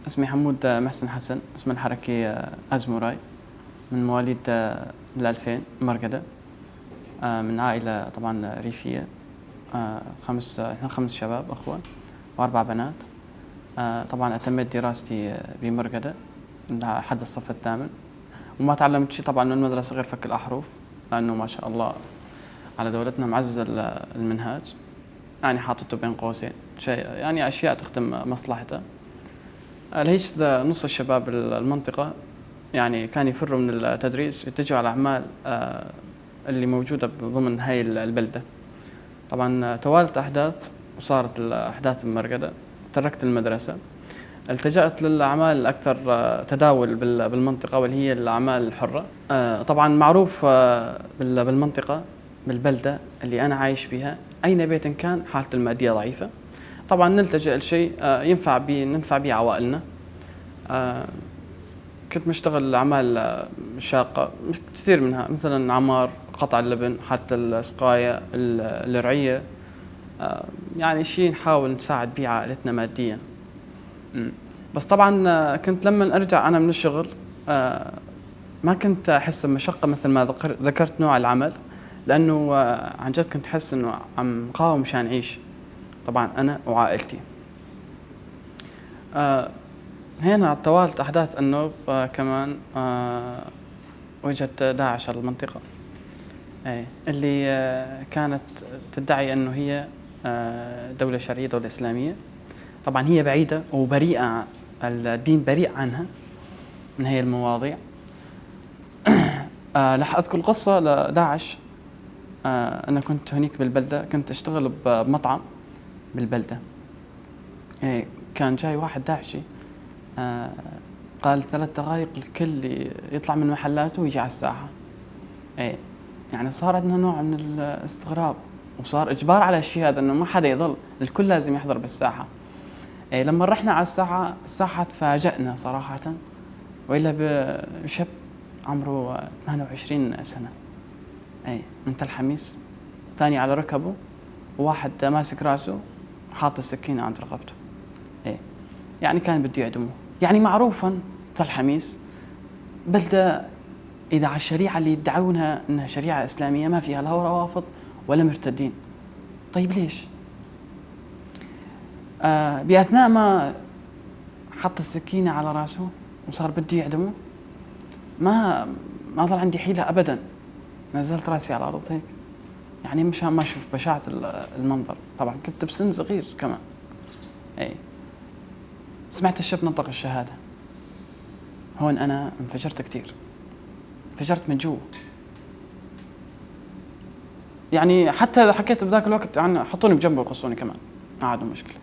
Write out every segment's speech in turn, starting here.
اسمي حمود محسن حسن، اسم الحركي أزموراي، من مواليد 2000 مرقدة، من عائلة طبعا ريفية، احنا 5 شباب أخوة و4 بنات. طبعا أتميت دراستي بمرقدة لحد الصف الثامن، وما تعلمت شيء طبعا من المدرسة غير فك الأحرف، لأنه ما شاء الله على دولتنا معزز المنهاج، يعني حاطته بين قوسين شيء، يعني أشياء تخدم مصلحته. لهيك نص الشباب المنطقة يعني كان يفروا من التدريس ويتجهوا على الأعمال اللي موجودة ضمن هاي البلدة. طبعا توالت أحداث وصارت الأحداث بمرقدة، تركت المدرسة، التجأت للأعمال الأكثر تداول بالمنطقة واللي هي الأعمال الحرة. طبعا معروف بالمنطقة بالبلدة اللي أنا عايش فيها أين بيت كان حالته المادية ضعيفة، طبعا نلتجئ لشيء ننفع به عوائلنا. كنت مشتغل أعمال شاقة كثير منها، مثلا عمار، قطع اللبن، حتى السقاية، الرعية، يعني شيء نحاول نساعد به عائلتنا ماديا. بس طبعا كنت لما أرجع أنا من الشغل ما كنت أحس بمشقة مثل ما ذكرت نوع العمل، لأنه عن جد كنت أحس إنه عم قاوم مشان أعيش، طبعا أنا وعائلتي. هنا توالت أحداث إنه كمان وجهت داعش على المنطقة، اللي كانت تدعي إنه هي دولة شرعية، دولة إسلامية. طبعا هي بعيدة وبريئة، الدين بريء عنها من هي المواضيع. رح أذكر قصة لداعش. أنا كنت هنيك بالبلدة، كنت أشتغل بمطعم بالبلدة. كان جاي واحد داعشي، قال 3 دقائق الكل يطلع من محلاته ويجي على الساحة. يعني صار عندنا نوع من الاستغراب وصار إجبار على الشيء هذا، إنه ما حدا يضل، الكل لازم يحضر بالساحة. لما رحنا على الساحة تفاجأنا صراحة، وإلا بشاب عمره 28 سنة، من تل حميس، ثاني على ركبه، وواحد ماسك راسه وحاط السكينة عند رقبته. يعني كان بده يعدمه. يعني معروفا تل حميس بلدة إذا على الشريعة اللي يدعونها إنها شريعة إسلامية ما فيها لا روافض ولا مرتدين. طيب ليش؟ بأثناء ما حط السكينة على راسه وصار بده يعدمه، ما ظل عندي حيلة أبدا، نزلت راسي على الأرض هيك، يعني مشان ما أشوف بشاعة المنظر. طبعا كنت بسن صغير كمان. سمعت الشاب نطق الشهادة، هون أنا انفجرت كثير، انفجرت من جوا. يعني حتى إذا حكيت بذاك الوقت يعني حطوني بجنبه وقصوني كمان، ما عندهم مشكلة.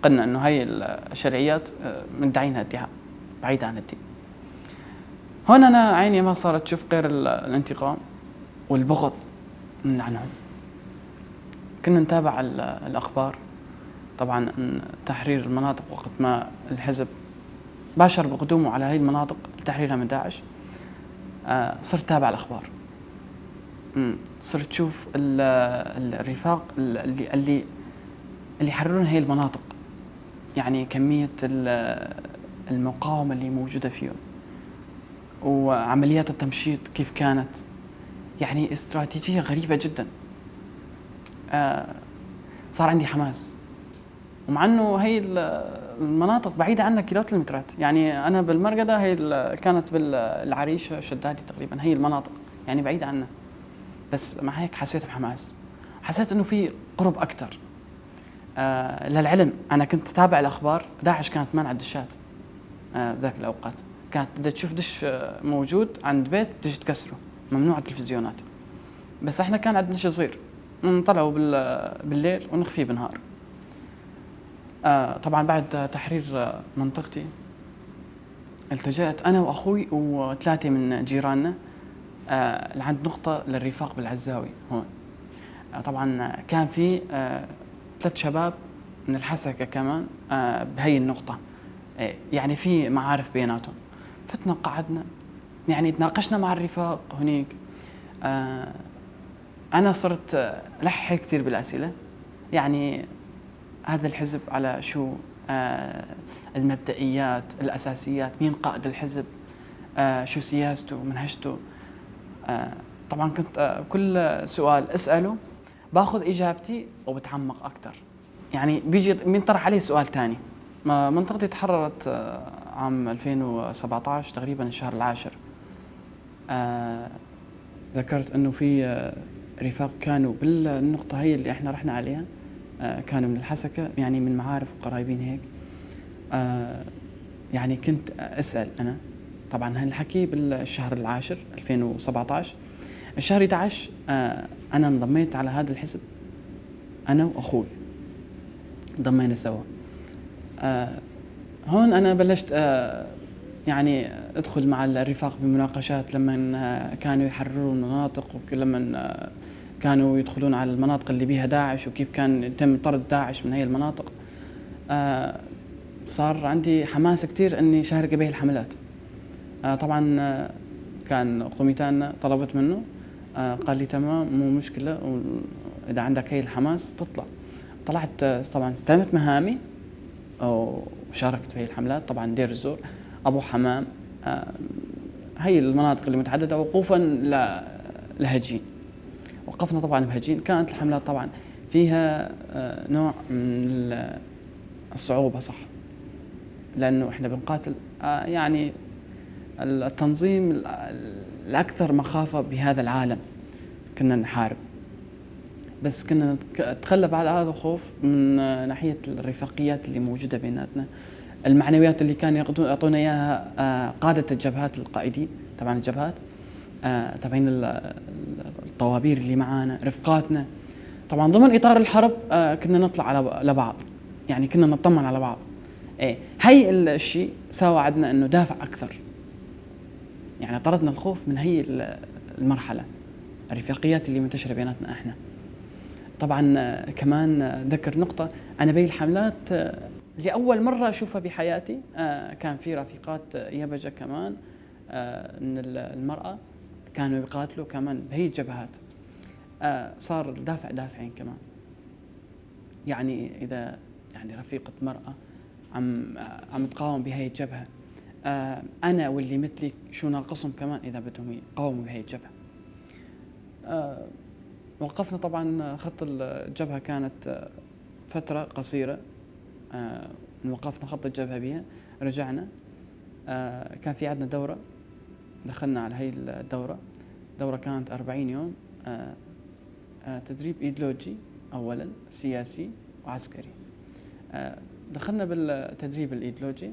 قلنا إنه هاي الشرعيات مدعينها ادعاء بعيدة عن الدين. هون أنا عيني ما صارت تشوف غير الانتقام والبغض من عنهم. كنا نتابع الأخبار طبعاً تحرير المناطق وقت ما الحزب باشر بقدومه على هاي المناطق لتحريرها من داعش. صرت تابع الأخبار، صرت تشوف الرفاق اللي يحررون هاي المناطق، يعني كمية المقاومة اللي موجودة فيهم وعمليات التمشيط كيف كانت، يعني استراتيجية غريبة جدا. صار عندي حماس، ومع انه هي المناطق بعيدة عنا كيلوات المترات، يعني أنا بالمرقدة هي كانت بالعريشة شدادي تقريبا، هي المناطق يعني بعيدة عنا، بس مع هيك حسيت بحماس، حسيت انه في قرب أكثر. للعلم أنا كنت أتابع الأخبار، داعش كانت مانعة الدشات بذاك الأوقات، كانت إذا تشوف دش موجود عند بيت تجي تكسره، ممنوع التلفزيونات. بس احنا كان عندنا شيء صغير نطلعه بالليل ونخفيه بالنهار. طبعا بعد تحرير منطقتي التجأت أنا وأخوي و3 من جيراننا لعند نقطة للرفاق بالعزاوي هون. طبعا كان في 3 شباب من الحسكة كمان بهي النقطة، يعني في معارف بيناتهم. فتنا قعدنا، يعني تناقشنا مع الرفاق هنيك. أنا صرت لحي كثير بالأسئلة، يعني هذا الحزب على شو، المبدئيات، الأساسيات، مين قائد الحزب، شو سياسته، منهجته. طبعا كنت كل سؤال أسأله باخذ إجابتي وبتعمق أكثر، يعني بيجي بينطرح عليه سؤال ثاني. منطقتي تحررت عام 2017 تقريبا الشهر العاشر. ذكرت انه في رفاق كانوا بالنقطة هي اللي احنا رحنا عليها، كانوا من الحسكة، يعني من معارف وقرايبين هيك. يعني كنت اسأل انا طبعا هالحكي بالشهر العاشر 2017. الشهر 11 انا انضميت على هذا الحزب، انا واخوي انضمينا سوا. هون انا بلشت يعني ادخل مع الرفاق بمناقشات لما كانوا يحرروا المناطق، ولما كانوا يدخلون على المناطق اللي بيها داعش، وكيف كان يتم طرد داعش من هي المناطق. صار عندي حماس كثير اني شارك بهي الحملات. طبعا كان قوميتان طلبت منه، قال لي تمام مو مشكلة، اذا عندك هي الحماس تطلع. طلعت طبعا استلمت مهامي وشاركت بهي الحملات، طبعا دير الزور، ابو حمام، هي المناطق اللي متعددة وقوفا لهجين. وقفنا طبعا بهجين. كانت الحملات طبعا فيها نوع من الصعوبة، صح، لانه احنا بنقاتل يعني التنظيم الاكثر مخافة بهذا العالم، كنا نحارب، بس كنا نتغلب على هذا الخوف من ناحية الرفاقيات اللي موجودة بيناتنا، المعنويات اللي كانوا يعطونا اياها قاده الجبهات، القائدين تبع الجبهات، تبعين الطوابير اللي معانا، رفقاتنا. طبعا ضمن اطار الحرب كنا نطلع على لبعض، يعني كنا نطمن على بعض. ايه هي الشيء سوى عندنا انه دافع اكثر، يعني طردنا الخوف من هي المرحلة، الرفاقيات اللي منتشرة بيناتنا احنا. طبعا كمان ذكر نقطة، انا بين الحملات لاول مرة اشوفها بحياتي، كان في رفيقات يبجه كمان من المراة كانوا يقاتلوا كمان بهي الجبهات. صار الدافع دافعين كمان، يعني اذا يعني رفيقه مراة عم تقاوم بهي الجبهة، انا واللي مثلي شو ناقصهم كمان اذا بدهم يقاوموا بهي الجبهة. وقفنا طبعا خط الجبهة، كانت فترة قصيرة وقفنا خط الجبهة بها، رجعنا. كان في عندنا دوره، دخلنا على هي الدورة، دوره كانت 40 يوم، تدريب ايديولوجي اولا، سياسي وعسكري. دخلنا بالتدريب الايديولوجي.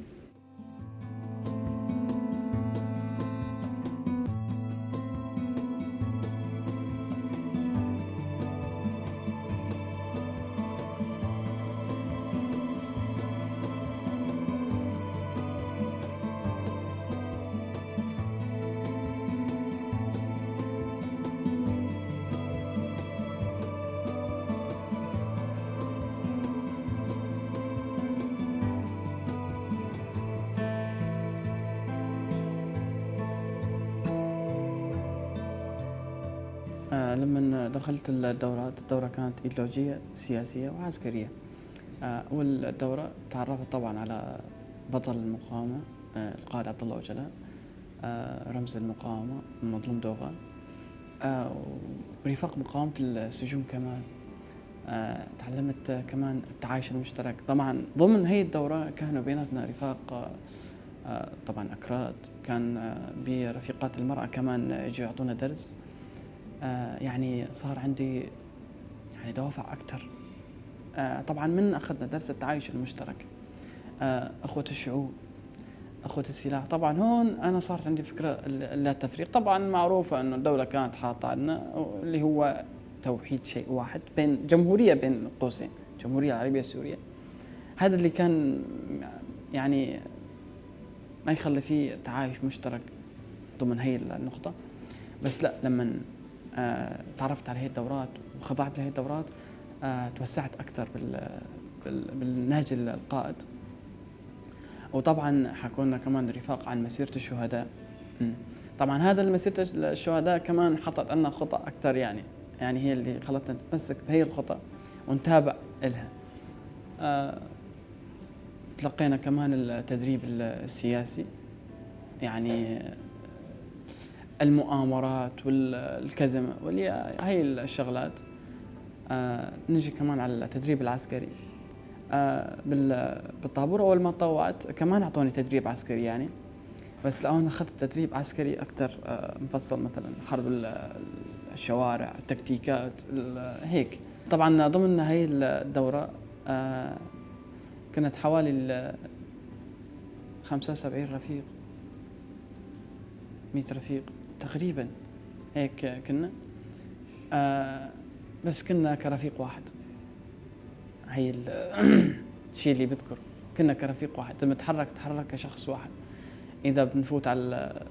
لما دخلت الدورات، الدورة كانت إيديولوجية سياسية وعسكرية. أول دورة تعرفت طبعا على بطل المقاومة، القائد عبد الله أوجلان، رمز المقاومة مظلوم دوغان، ورفاق مقاومة السجون كمان. تعلمت كمان التعايش المشترك. طبعا ضمن هي الدورة كانوا بيناتنا رفاق طبعا أكراد، كان برفيقات المرأة كمان يجوا يعطونا درس. يعني صار عندي يعني دوافع أكثر. طبعا من أخذنا درس التعايش المشترك، أخوة الشعوب، أخوة السلاح. طبعا هون أنا صارت عندي فكرة لا تفريق. طبعا معروفة أنه الدولة كانت حاطة عندنا اللي هو توحيد شيء واحد بين جمهورية، بين قوسين الجمهورية العربية السورية. هذا اللي كان يعني ما يخلي فيه تعايش مشترك ضمن هي النقطة. بس لا، لما تعرفت على هي الدورات وخضعت لهي الدورات، توسعت أكثر بالنهج القائد. وطبعا حكوا لنا كمان رفاق عن مسيرة الشهداء. طبعا هذا مسيرة الشهداء كمان حطت لنا خطأ أكثر، يعني هي اللي خلتنا نتمسك بهي الخطأ ونتابع إلها. تلقينا كمان التدريب السياسي، يعني المؤامرات والكزم واللي هي الشغلات. نجي كمان على التدريب العسكري. بالطابور اول ما تطوعت كمان اعطوني تدريب عسكري يعني، بس لأون اخذت تدريب عسكري اكثر مفصل، مثلا حرب الشوارع، التكتيكات، هيك. طبعا ضمن هي الدورة كنت حوالي 75 رفيق، 100 رفيق تقريبا هيك كنا، بس كنا كرفيق واحد. هي الشيء اللي بذكر، كنا كرفيق واحد، لما تحرك تحرك كشخص واحد. إذا بنفوت على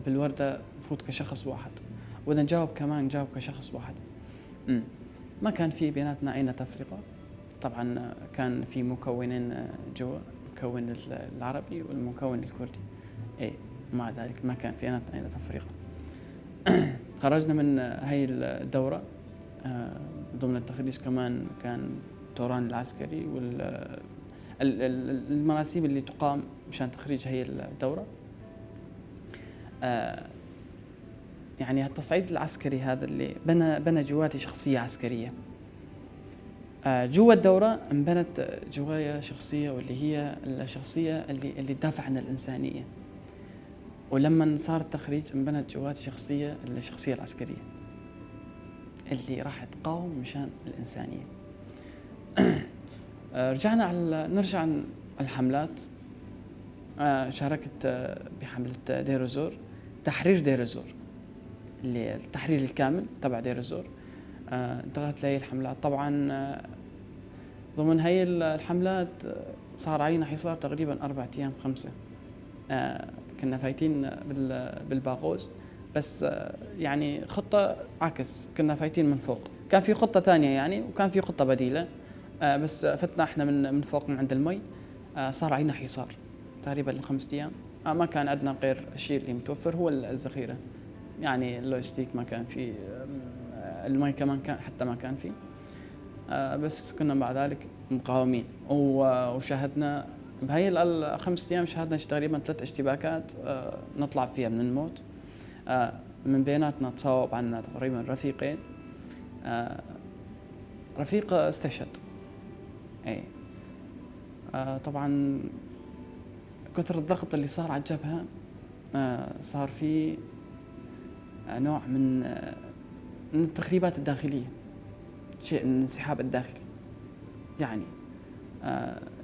بالوردة نفوت كشخص واحد، وإذا نجاوب كمان نجاوب كشخص واحد. ما كان في بيناتنا أي تفرقة. طبعا كان في مكونين جوا، المكون العربي والمكون الكردي، ايه مع ذلك ما كان في بيناتنا أي تفرقة. خرجنا من هاي الدورة، ضمن التخريج كمان كان التوران العسكري والمراسيم اللي تقام مشان تخريج هي الدورة. يعني التصعيد العسكري هذا اللي بنى جواتي شخصية عسكرية. جوا الدورة انبنت جوايا شخصية، واللي هي الشخصية اللي تدافع عن الإنسانية. ولما صار التخريج انبنت جواتي شخصية، الشخصية العسكرية اللي راح تقاوم مشان الإنسانية. رجعنا على نرجع الحملات. شاركت بحملة دير الزور، تحرير دير الزور، اللي التحرير الكامل تبع دير الزور. انتقلت لهي الحملات. طبعا ضمن هي الحملات صار علينا حصار تقريبا 4 أيام 5. كنا فايتين بالباغوز، بس يعني خطة عكس، كنا فايتين من فوق. كان في خطة ثانية يعني، وكان في خطة بديلة، بس فتنا احنا من فوق من عند المي. صار علينا حصار تقريبا 5 أيام. ما كان عندنا غير الشيء اللي متوفر هو الذخيرة، يعني اللوجستيك ما كان في، المي كمان كان حتى ما كان في، بس كنا مع ذلك مقاومين. وشاهدنا بهي ال5 أيام شاهدنا تقريبا 3 اشتباكات نطلع فيها من الموت. من بيناتنا تصاوب عنا تقريبا رفيقين، رفيق استشهد. اي طبعا كثر الضغط اللي صار على الجبهة، صار في نوع من التخريبات الداخلية، شيء من الانسحاب الداخلي. يعني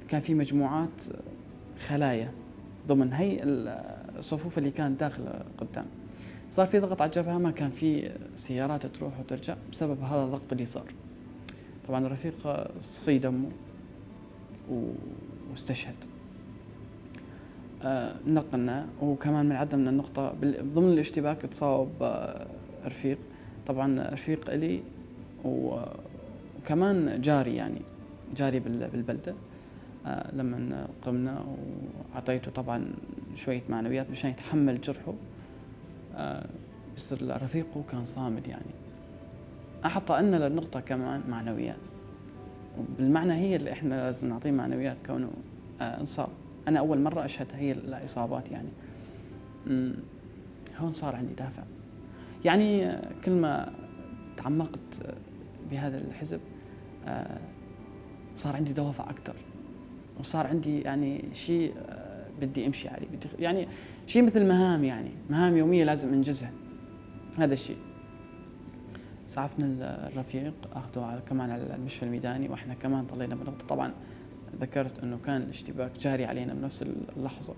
كان في مجموعات خلايا ضمن هي الصفوف اللي كانت داخل قدام. صار في ضغط على الجبهة، ما كان في سيارات تروح وترجع بسبب هذا الضغط اللي صار. طبعا الرفيق صفي دمه واستشهد. نقلنا، وكمان من عندنا من النقطة ضمن الاشتباك تصاوب رفيق. طبعا رفيق إلي وكمان جاري، يعني جاري بالبلدة. لما قمنا وعطيته طبعا شوية معنويات مشان يتحمل جرحه، بس رفيقه كان صامد. يعني أعطى لنا للنقطة كمان معنويات، وبالمعنى هي اللي إحنا لازم نعطيه معنويات كونه انصاب. أنا أول مرة أشهد هي الإصابات يعني. هون صار عندي دافع. يعني كل ما تعمقت بهذا الحزب صار عندي دوافع أكثر، وصار عندي يعني شيء بدي أمشي عليه، بدي يعني شيء مثل مهام، يعني مهام يومية لازم أنجزها. هذا الشيء سعفنا الرفيق، أخذه كمان على المشفى الميداني، وإحنا كمان طلينا بنقطة. طبعا ذكرت أنه كان الاشتباك جاري علينا بنفس اللحظة،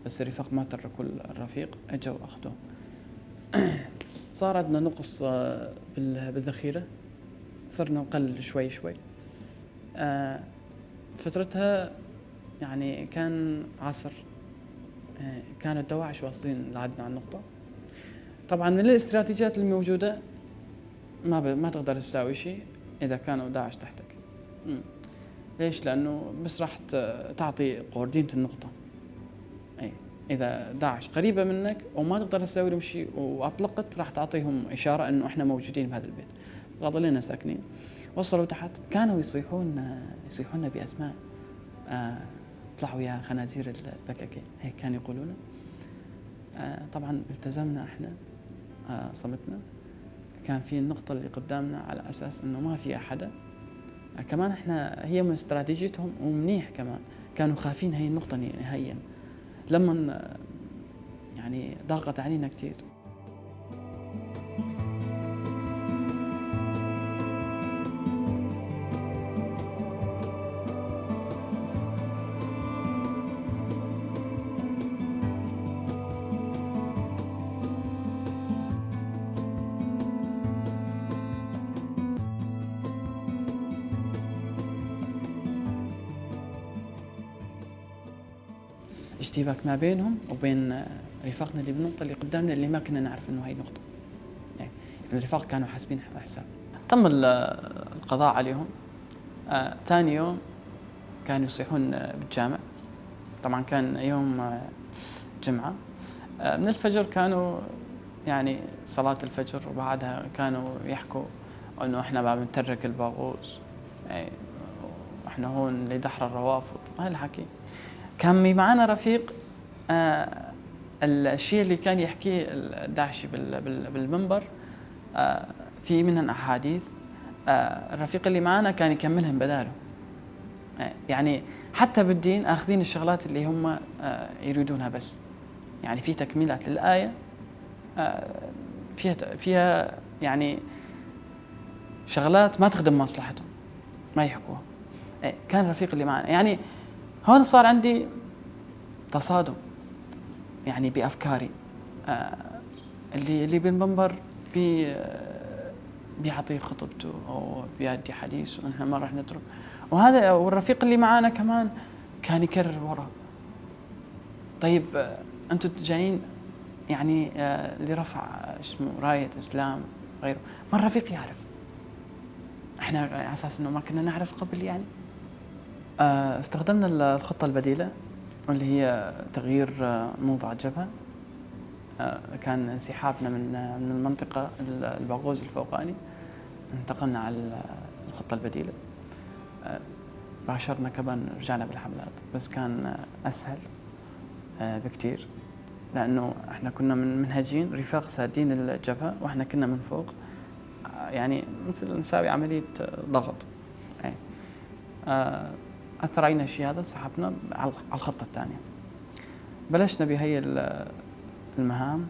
بس الرفاق ما تركوا الرفيق، اجوا واخذوه. صار عندنا نقص بالذخيرة، صرنا نقلل شوي شوي. فترتها يعني كان عصر، كانوا الدواعش واصلين لعندنا على النقطة. طبعا من الاستراتيجيات الموجودة ما تقدر تساوي شيء إذا كانوا داعش تحتك. ليش؟ لأنه بس راح تعطي قوردينة النقطة. أي إذا داعش قريبة منك وما تقدر تسوي لهم شيء وأطلقت، راح تعطيهم إشارة إنه إحنا موجودين بهذا البيت. ظلينا ساكنين. وصلوا تحت، كانوا يصيحون بأسماء. اطلعوا يا خنازير البككة، هيك كانوا يقولون. طبعا التزمنا احنا صمتنا. كان في النقطة اللي قدامنا على أساس إنه ما فيها حدا، كمان احنا هي من استراتيجيتهم ومنيح كمان كانوا خافين هي النقطة نهائيا. لما يعني ضاقت علينا كثير. اشتباك ما بينهم وبين رفاقنا اللي بالنقطة اللي قدامنا اللي ما كنا نعرف انه هي نقطة. يعني الرفاق كانوا حاسبين حساب. تم القضاء عليهم. ثاني يوم كانوا يصيحون بالجامع. طبعا كان يوم جمعة. من الفجر كانوا يعني صلاة الفجر، وبعدها كانوا يحكوا انه احنا بقى بنترك الباغوز، يعني احنا هون لدحر الروافض، هالحكي. كان معنا رفيق الشيء اللي كان يحكيه الداعشي بالمنبر في منهم احاديث، الرفيق اللي معنا كان يكملهم بداله. يعني حتى بالدين اخذين الشغلات اللي هم يريدونها بس، يعني في تكميلات للآية فيها يعني شغلات ما تخدم مصلحتهم ما يحكوها. كان الرفيق اللي معنا يعني هون صار عندي تصادم يعني بافكاري. اللي بالمنبر بيعطي خطبته او بيأدي حديث ونحن ما راح نترك، وهذا والرفيق اللي معانا كمان كان يكرر وراه. طيب انتم جايين يعني لرفع اسمه رايه اسلام غيره، ما الرفيق يعرف؟ احنا على اساس انه ما كنا نعرف قبل يعني. استخدمنا الخطة البديلة واللي هي تغيير موضع الجبهة. كان انسحابنا من المنطقة الباغوز الفوقاني، انتقلنا على الخطة البديلة. باشرنا كمان رجعنا بالحملات، بس كان أسهل بكثير لأنه احنا كنا من منهجين رفاق سادين الجبهة واحنا كنا من فوق، يعني مثل نساوي عملية ضغط. أثر علينا الشيء هذا، سحبنا على الخطة الثانية. بلشنا بهي المهام.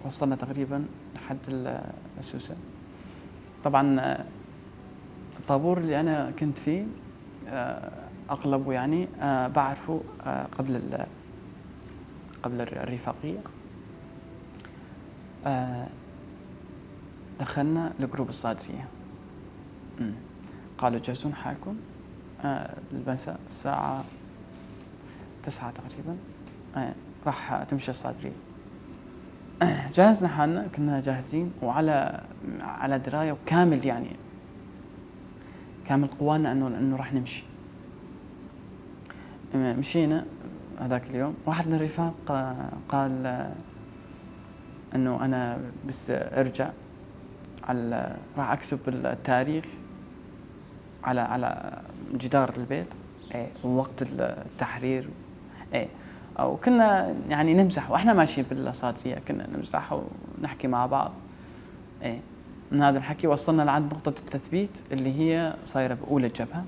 وصلنا تقريبا لحد السوسة. طبعا الطابور اللي انا كنت فيه اغلبه يعني بعرفه قبل الرفاقية. دخلنا لجروب الصادرية. قالوا جهزون حالكم المساء الساعة 9 تقريبا راح تمشي الصادرية. جهزنا حالنا، كنا جاهزين وعلى دراية وكامل، يعني كامل قوانا انه راح نمشي. مشينا هذاك اليوم. واحد من الرفاق قال انه انا بس ارجع على راح اكتب التاريخ على جدار البيت ووقت التحرير. وكنا يعني نمزح واحنا ماشيين بالصادريه، كنا نمزح ونحكي مع بعض. من هذا الحكي وصلنا لعند نقطة التثبيت اللي هي صايرة بأولى الجبهة.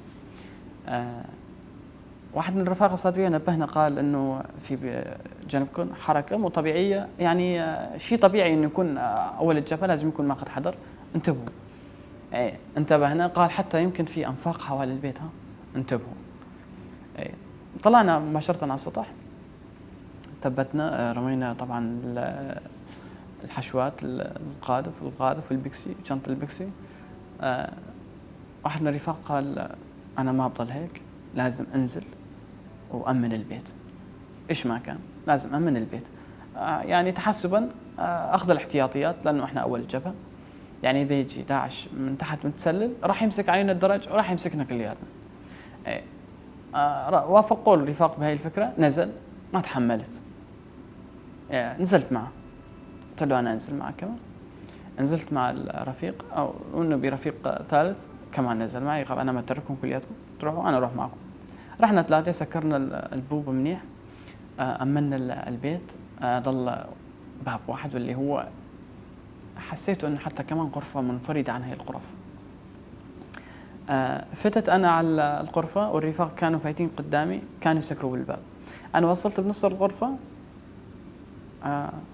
واحد من الرفاق الصادرية نبهنا، قال إنه في جنبكم حركة مو طبيعية، يعني شيء طبيعي إنه يكون أول الجبهة لازم يكون ماخذ حذر، انتبهوا. إيه انتبهنا، قال حتى يمكن في أنفاق حوالي البيت، ها انتبهوا. إيه طلعنا مباشرة على السطح، ثبتنا، رمينا طبعا الحشوات، القاذف والبكسي، شنطة البكسي. واحد من الرفاق قال أنا ما بضل هيك، لازم أنزل وأمن البيت، إيش ما كان لازم أمن البيت. يعني تحسبا، أخذ الاحتياطيات، لأنه إحنا أول الجبهة، يعني إذا يجي داعش من تحت متسلل راح يمسك علينا الدرج وراح يمسكنا كلياتنا. إيه. وافقوا الرفاق بهاي الفكرة، نزل، ما تحملت. إيه، نزلت معه، قلت له أنا أنزل معك كمان. نزلت مع الرفيق، أو إنه برفيق ثالث كمان نزل معي، قال أنا ما أترككم كلياتكم تروحوا، أنا أروح معكم. رحنا 3، سكرنا البوب منيح، أمنا البيت، ضل باب واحد واللي هو حسيته إنه حتى كمان غرفة منفردة عن هاي الغرف. فتت أنا على الغرفة والرفاق كانوا فايتين قدامي، كانوا يسكروا بالباب. أنا وصلت بنص الغرفة،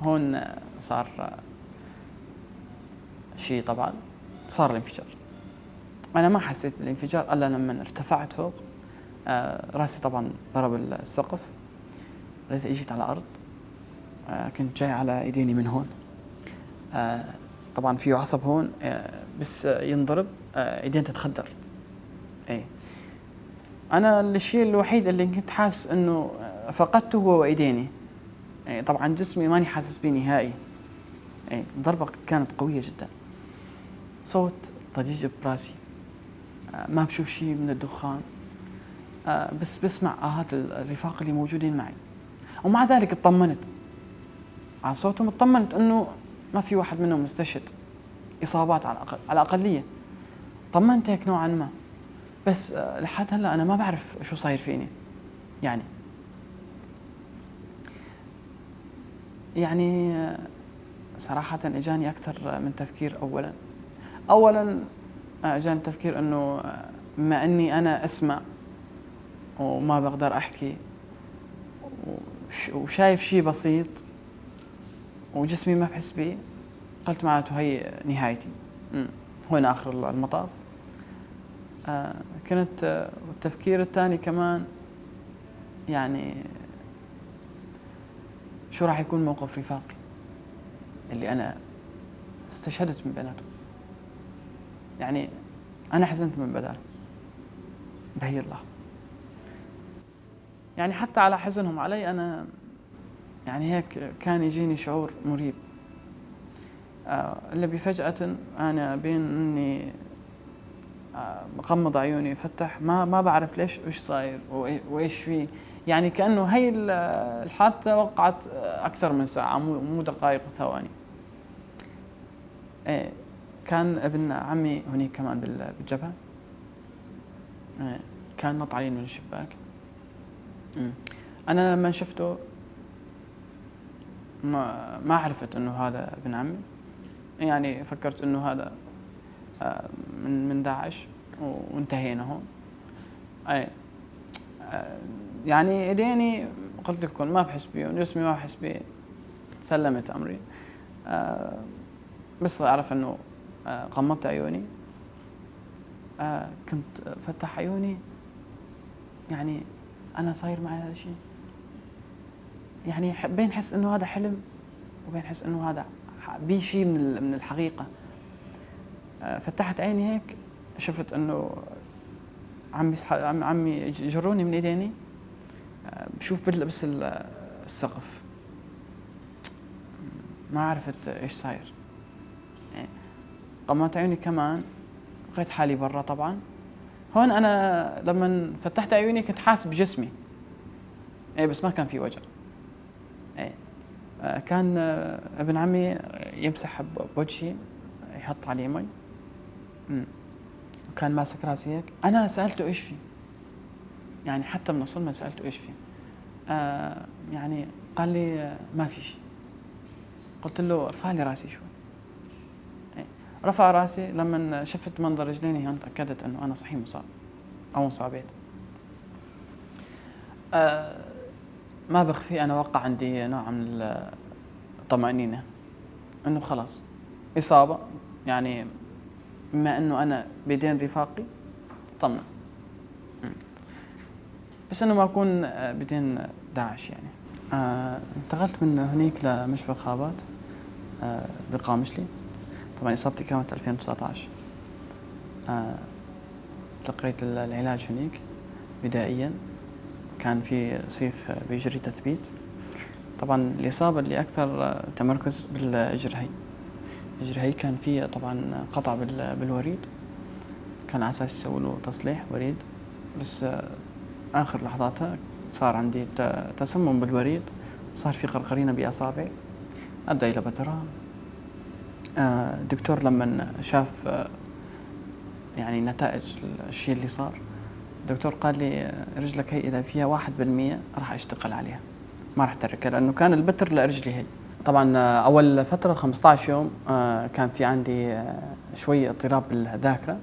هون صار شيء، طبعا صار الانفجار. أنا ما حسيت بالانفجار إلا لما ارتفعت فوق، راسي طبعا ضرب السقف، لقيت اجيت على الأرض، كنت جاي على ايديني من هون، طبعا فيه عصب هون، بس ينضرب، ايدين تتخدر. ايه انا الشيء الوحيد اللي كنت حاسس انه فقدته هو ايديني. ايه طبعا جسمي ماني حاسس به نهائي. ايه الضربة كانت قوية جدا، صوت ضجيج براسي، ما بشوف شيء من الدخان، بس بسمع آهات الرفاق اللي موجودين معي، ومع ذلك اطمنت على صوتهم، اطمنت انه ما في واحد منهم مستشهد، اصابات على الاقل، على الاقليه طمنت هيك نوعا ما. بس لحد هلا انا ما بعرف شو صاير فيني. يعني صراحة اجاني اكثر من تفكير. اولا اجاني تفكير انه بما اني انا اسمع وما بقدر احكي وشايف شيء بسيط وجسمي ما بحس بيه، قلت معناته هي نهايتي، هون اخر المطاف. كنت والتفكير الثاني كمان شو راح يكون موقف رفاقي اللي انا استشهدت من بيناتهم، انا حزنت من بداله بهي اللحظة. حتى على حزنهم علي انا هيك كان يجيني شعور مريب، اللي بفجأة انا بين اني بغمض عيوني فتح ما بعرف ليش وش صاير وايش في، كأنه هي الحادثة وقعت أكثر من ساعة، مو دقائق وثواني. إيه، كان ابن عمي هنيك كمان بالجبهة، إيه، كان نط علي من الشباك. أنا لما شفته ما عرفت إنه هذا ابن عمي، فكرت إنه هذا من داعش وانتهينا هون. إيه، ايديني قلت لكم ما بحس بيهم، جسمي ما بحس بيه، سلمت امري. بس اعرف انه غمضت عيوني، كنت فتح عيوني، انا صاير معي هذا الشيء، بين حس انه هذا حلم وبين حس انه هذا بي شيء من الحقيقه. فتحت عيني هيك شفت انه عم يجروني من ايديني، بشوف بس السقف، ما عرفت ايش صاير. غمضت عيوني كمان، لقيت حالي برا. طبعا هون انا لما فتحت عيوني كنت حاس بجسمي، بس ما كان في وجع. كان ابن عمي يمسح بوجهي، يحط عليه مي، وكان ماسك راسي هيك. انا سالته ايش في، حتى من الصدمه سالته ايش في، قال لي ما في شيء. قلت له ارفع لي راسي شوي. رفع راسي، لما شفت منظر رجليني هون تاكدت انه انا صحيح مصاب او انصابيت. ما بخفي أنا وقع عندي نوع من الطمأنينة إنه خلص إصابة، يعني بما إنه أنا بيدين رفاقي طمن، بس إنه ما أكون بيدين داعش يعني. انتقلت من هنيك لمشفى خابات بقامشلي. طبعا إصابتي كانت 2019. تلقيت العلاج هنيك بدائيا، كان في سيخ بيجري تثبيت. طبعا الإصابة اللي أكثر تمركز بالإجر هي، الإجر هي كان في طبعا قطع بالوريد، كان على أساس يسووا له تصليح وريد، بس آخر لحظاتها صار عندي تسمم بالوريد، صار في قرقرينة بأصابعي أدى إلى بترها. الدكتور لما شاف يعني نتائج الشيء اللي صار، الدكتور قال لي رجلك هي إذا فيها 1% راح أشتغل عليها، ما راح أتركها، لأنه كان البتر لرجلي هي. طبعا أول فترة 15 يوم كان في عندي شوي اضطراب بالذاكرة،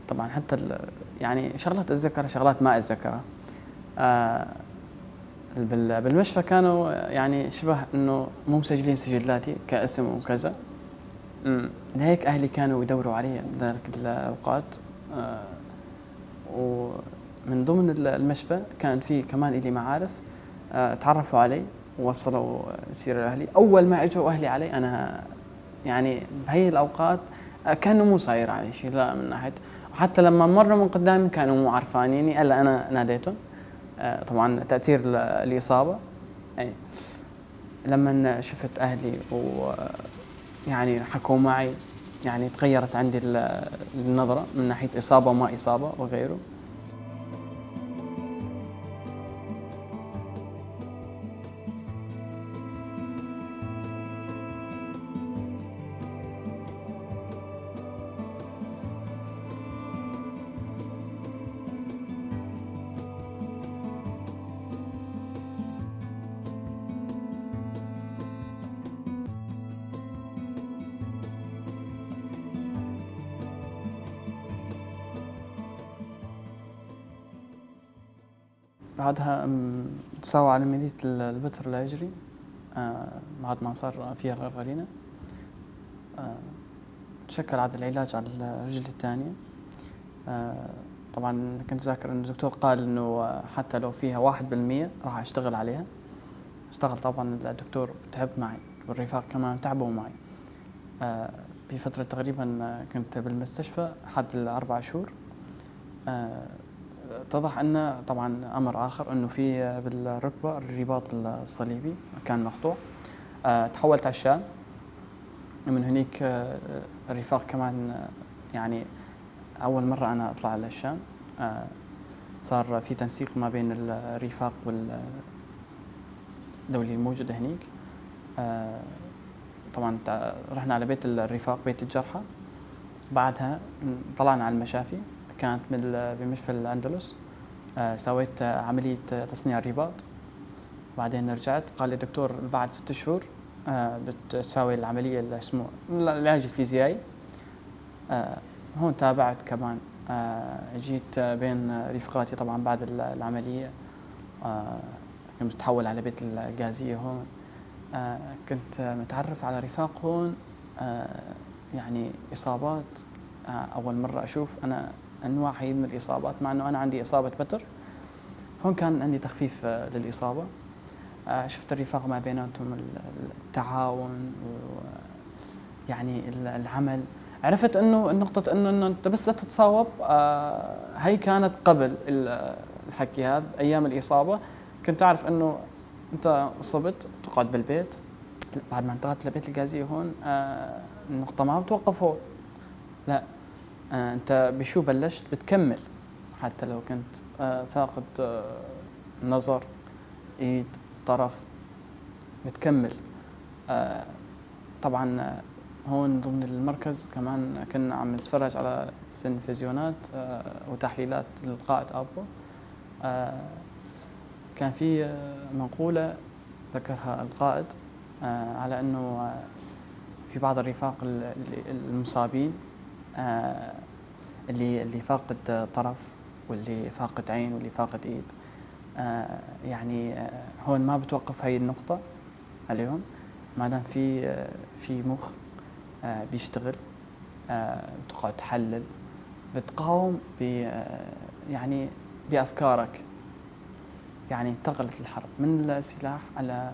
طبعا حتى يعني شغلات أتذكرها شغلات ما أتذكرها. بالمشفى كانوا يعني شبه إنه مو مسجلين سجلاتي كاسم وكذا، لهيك أهلي كانوا يدوروا علي بذلك الأوقات. ومن ضمن المشفى كان في كمان إلي معارف تعرفوا علي ووصلوا سيرة لأهلي. أول ما إجوا أهلي علي أنا يعني بهي الأوقات كانوا مو صاير علي شيء، لا من ناحية، وحتى لما مروا من قدامي كانوا مو عارفانيني إلا أنا ناديتهم. طبعا تأثير الإصابة. أي لما شفت أهلي و يعني حكوا معي، يعني تغيرت عندي النظرة من ناحية إصابة وما إصابة وغيره. بعدها تساوى على عملية البتر الأجري، بعد ما صار فيها غرغرينة. تشكل عاد العلاج على الرجل الثانية. طبعا كنت ذاكر إنه الدكتور قال إنه حتى لو فيها 1% راح أشتغل عليها. اشتغل طبعا الدكتور تعب معي والرفاق كمان تعبوا معي. بفترة تقريبا كنت بالمستشفى حد ال4 شهور. اتضح أن طبعا أمر آخر أنه في بالركبة الرباط الصليبي كان مقطوع. تحولت على الشام، من هنيك الرفاق كمان يعني أول مرة أنا أطلع على الشام. صار في تنسيق ما بين الرفاق والدولة الموجودة هنيك. طبعا رحنا على بيت الرفاق، بيت الجرحى. بعدها طلعنا على المشافي، كانت بمشفى الأندلس. سويت عملية تصنيع الرباط. بعدين رجعت قال لي الدكتور بعد 6 شهور بتساوي العملية اللي اسمه العلاج الفيزيائي. هون تابعت كمان. جيت بين رفقاتي طبعا بعد العملية. كنت متحول على بيت الغازية هون. كنت متعرف على رفاق هون، يعني إصابات. أول مرة أشوف أنا أنواع هي من الإصابات، مع أنه أنا عندي إصابة بتر. هون كان عندي تخفيف للإصابة. شفت الرفاق ما بيناتهم التعاون ويعني العمل. عرفت أنه النقطة أنه أنت بس تتصاوب. هي كانت قبل الحكي هذا أيام الإصابة. كنت أعرف أنه أنت أصبت تقعد بالبيت. بعد ما انتقلت لبيت الغازية هون، النقطة ما بتوقف هون، لا، أنت بشو بلشت بتكمل، حتى لو كنت فاقد نظر، إيد، طرف، بتكمل. طبعا هون ضمن المركز كمان كنا عم نتفرج على سينفيزيونات وتحليلات للقائد أبو. كان في مقولة ذكرها القائد على أنه في بعض الرفاق المصابين اللي فاقد طرف واللي فاقد عين واللي فاقد إيد، يعني هون ما بتوقف هاي النقطة عليهم، ما دام في مخ بيشتغل، بتقعد تحلل، بتقاوم يعني بأفكارك. يعني انتقلت الحرب من السلاح على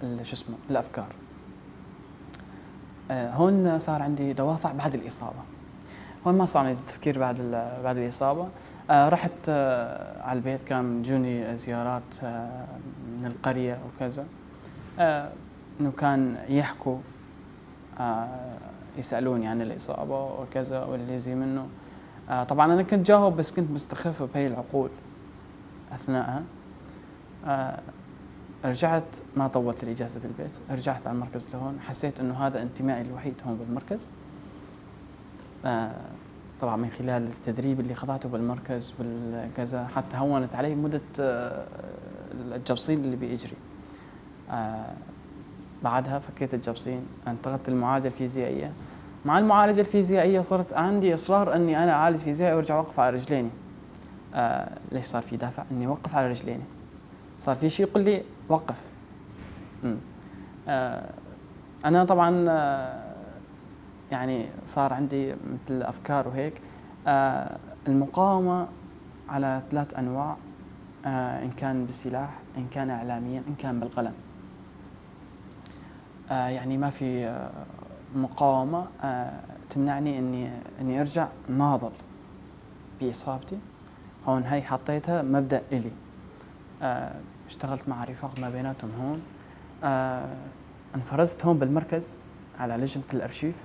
شو اسمه الأفكار. هون صار عندي دوافع بعد الإصابة، هون ما صار عندي تفكير بعد الإصابة. رحت على البيت، كان جوني زيارات من القرية وكذا، إنه كان يحكوا، يسألوني عن الإصابة وكذا واللي زي منه. طبعاً أنا كنت جاوب، بس كنت مستخف بهي العقول أثناءها. رجعت، ما طولت الإجازة بالبيت، رجعت على المركز لهون، حسيت إنه هذا انتمائي الوحيد هون بالمركز. طبعاً من خلال التدريب اللي خضعته بالمركز والكذا، حتى هونت علي مدة الجبصين اللي بيجري. بعدها فكيت الجبصين، انتقلت للمعالجة الفيزيائية. مع المعالجة الفيزيائية صرت عندي إصرار إني أنا أعالج فيزيائي وأرجع أوقف على رجليني. ليش صار في دافع إني أوقف على رجليني؟ صار في شيء يقول لي وقف. أنا طبعاً، صار عندي مثل أفكار وهيك. المقاومة على 3 أنواع، إن كان بالسلاح، إن كان إعلامياً، إن كان بالقلم. ما في مقاومة تمنعني إني أرجع ناضل بإصابتي. هون هاي حطيتها مبدأ إلي. اشتغلت مع رفاق ما بيناتهم هون. انفرزت هون بالمركز على لجنة الأرشيف.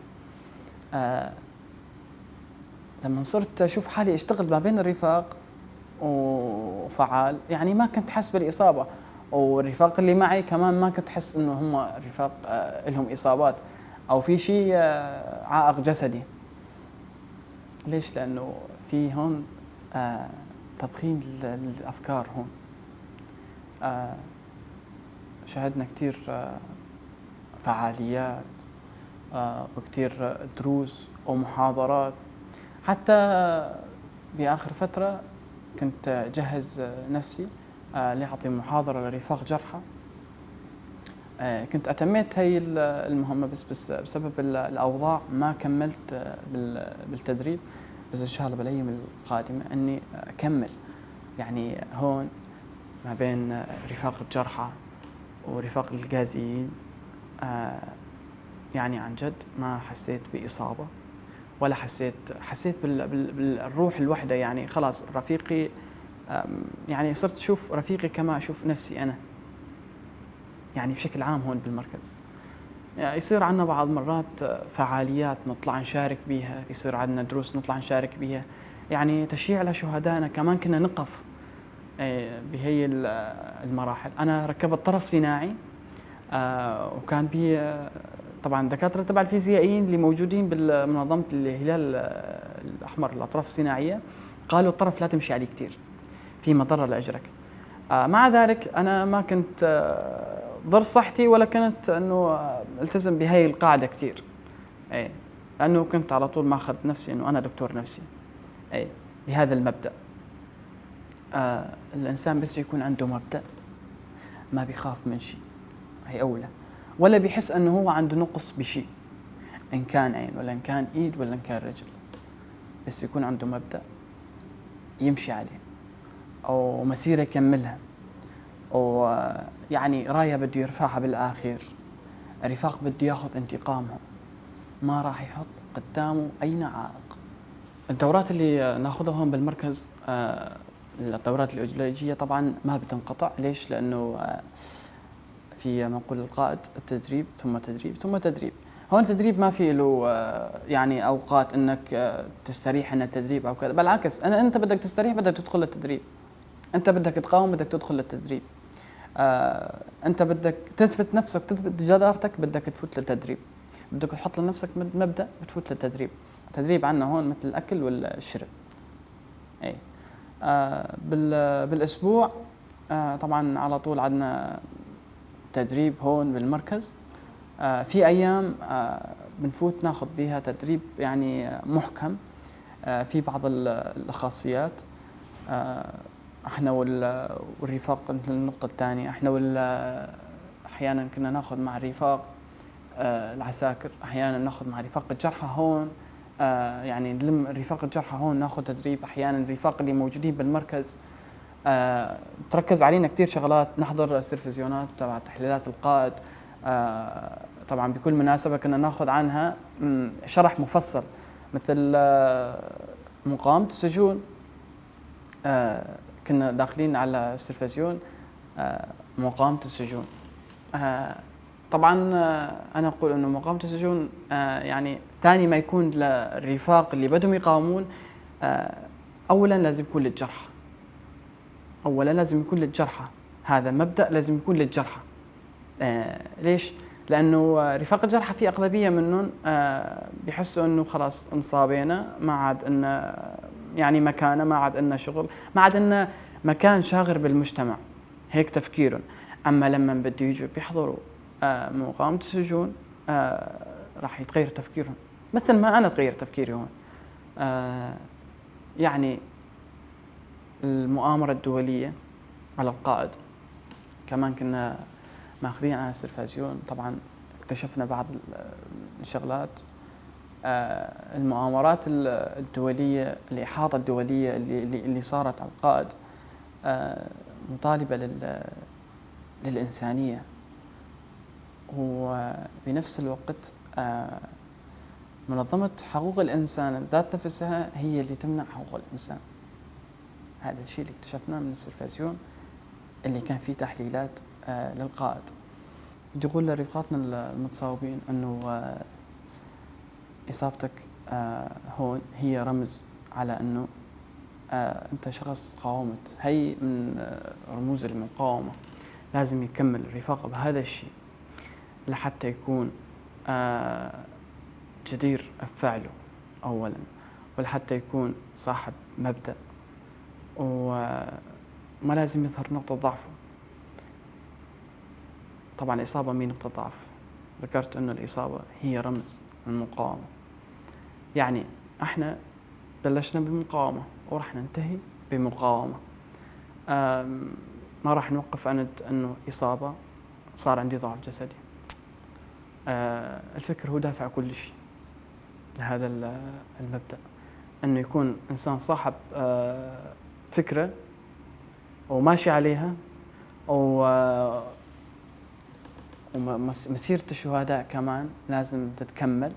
لما صرت أشوف حالي أشتغل ما بين الرفاق وفعال، ما كنت حس بالإصابة، والرفاق اللي معي كمان ما كنت حس إنه هم رفاق لهم إصابات أو في شيء عائق جسدي. ليش؟ لأنه في هون تضخيم للأفكار هون. شاهدنا كتير فعاليات وكتير دروس ومحاضرات. حتى بآخر فترة كنت أجهز نفسي لأعطي محاضرة لرفاق جرحى. كنت أتميت هاي المهمة، بس بسبب الأوضاع ما كملت بالتدريب، بس إن شاء الله بالأيام القادمة إني أكمل. هون ما بين رفاق الجرحى ورفاق الغازيين، عن جد ما حسيت بإصابة ولا حسيت بالروح الوحدة. خلاص رفيقي، صرت أشوف رفيقي كما أشوف نفسي أنا، بشكل عام هون بالمركز. يصير عندنا بعض مرات فعاليات نطلع نشارك بيها، يصير عندنا دروس نطلع نشارك بيها، تشييع لشهدائنا كمان كنا نقف بهي المراحل. أنا ركبت طرف صناعي، وكان بي طبعاً دكاترة تبع الفيزيائيين اللي موجودين بالمنظمة الهلال الأحمر الأطراف الصناعية قالوا الطرف لا تمشي عليه كتير، في مضرة لأجرك. مع ذلك أنا ما كنت ضر صحتي ولا كنت إنه التزم بهاي القاعدة كتير، لأنه كنت على طول ماخذ نفسي إنه أنا دكتور نفسي، بهذا المبدأ. الإنسان بس يكون عنده مبدأ ما بيخاف من شيء، هي أولى، ولا بيحس إنه هو عنده نقص بشيء، إن كان عين ولا إن كان إيد ولا إن كان رجل، بس يكون عنده مبدأ يمشي عليه أو مسيرة يكملها، أو راية بده يرفعها بالآخر، رفاق بده ياخذ انتقامهم، ما راح يحط قدامه أي عائق. الدورات اللي ناخذها هون بالمركز، الدورات الأيديولوجية طبعاً ما بتنقطع. ليش؟ لأنه في منقول القائد التدريب ثم تدريب ثم تدريب. هون التدريب ما في له أوقات إنك تستريح من التدريب أو كذا، بالعكس، أنت بدك تستريح بدك تدخل للتدريب، أنت بدك تقاوم بدك تدخل للتدريب، أنت بدك تثبت نفسك تثبت جدارتك بدك تفوت للتدريب، بدك تحط لنفسك مبدأ بتفوت للتدريب. التدريب عندنا هون مثل الأكل والشرب. بالأسبوع، طبعاً على طول عندنا تدريب هون بالمركز. في أيام، بنفوت ناخذ بيها تدريب محكم، في بعض الخاصيات. احنا والرفاق. النقطة الثانية، احنا احيانا كنا ناخذ مع الرفاق العساكر، احيانا ناخذ مع رفاق الجرحى هون، يعني نلم رفاق الجرحى هون ناخذ تدريب. احيانا الرفاق اللي موجودين بالمركز تركز علينا كثير شغلات، نحضر سيرفزيونات تبع تحليلات القائد. طبعا بكل مناسبة كنا ناخذ عنها شرح مفصل، مثل مقاومة السجون. كنا داخلين على السلفزيون، مقاومة السجون. طبعا أنا أقول أنه مقاومة السجون يعني ثاني ما يكون للرفاق اللي بدهم يقاومون، أولا لازم يكون للجرحى، أولا لازم يكون للجرحى، هذا مبدأ لازم يكون للجرحى. ليش؟ لأنه رفاق الجرحى في أغلبية منهم بيحسوا أنه خلاص انصابينا، ما عاد إلنا مكانة، ما عاد إلنا شغل، ما عاد إلنا مكان شاغر بالمجتمع، هيك تفكيرهم. أما لما بده يجوا بيحضروا مقاومة السجون، راح يتغير تفكيرهم، مثل ما أنا تغير تفكيري هون. المؤامرة الدولية على القائد كمان كنا ماخذين على السلفزيون، طبعا اكتشفنا بعض الشغلات، المؤامرات الدولية، الإحاطة الدولية اللي صارت على القائد، مطالبة للإنسانية، وبنفس الوقت منظمة حقوق الإنسان ذات نفسها هي اللي تمنع حقوق الإنسان. هذا الشيء اللي اكتشفناه من السلفزيون اللي كان فيه تحليلات للقائد. بدي أقول لرفقاتنا المتصاوبين أنه إصابتك هون هي رمز على أنه أنت شخص قاومت، هي من رموز المقاومة. لازم يكمل الرفاق بهذا الشيء لحتى يكون جدير بفعله أولاً، ولحتى يكون صاحب مبدأ، وما لازم يظهر نقطة ضعفه. طبعاً الإصابة مي نقطة ضعف، ذكرت أنه الإصابة هي رمز المقاومة. احنا بلشنا بمقاومة وراح ننتهي بمقاومة، ما راح نوقف عند أنه إصابة صار عندي ضعف جسدي. الفكر هو دافع كل شيء. هذا المبدأ، أنه يكون إنسان صاحب فكرة وماشي عليها، ومسيرة الشهداء كمان لازم تتكمل.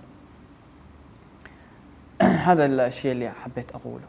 هذا الشيء اللي حبيت أقوله.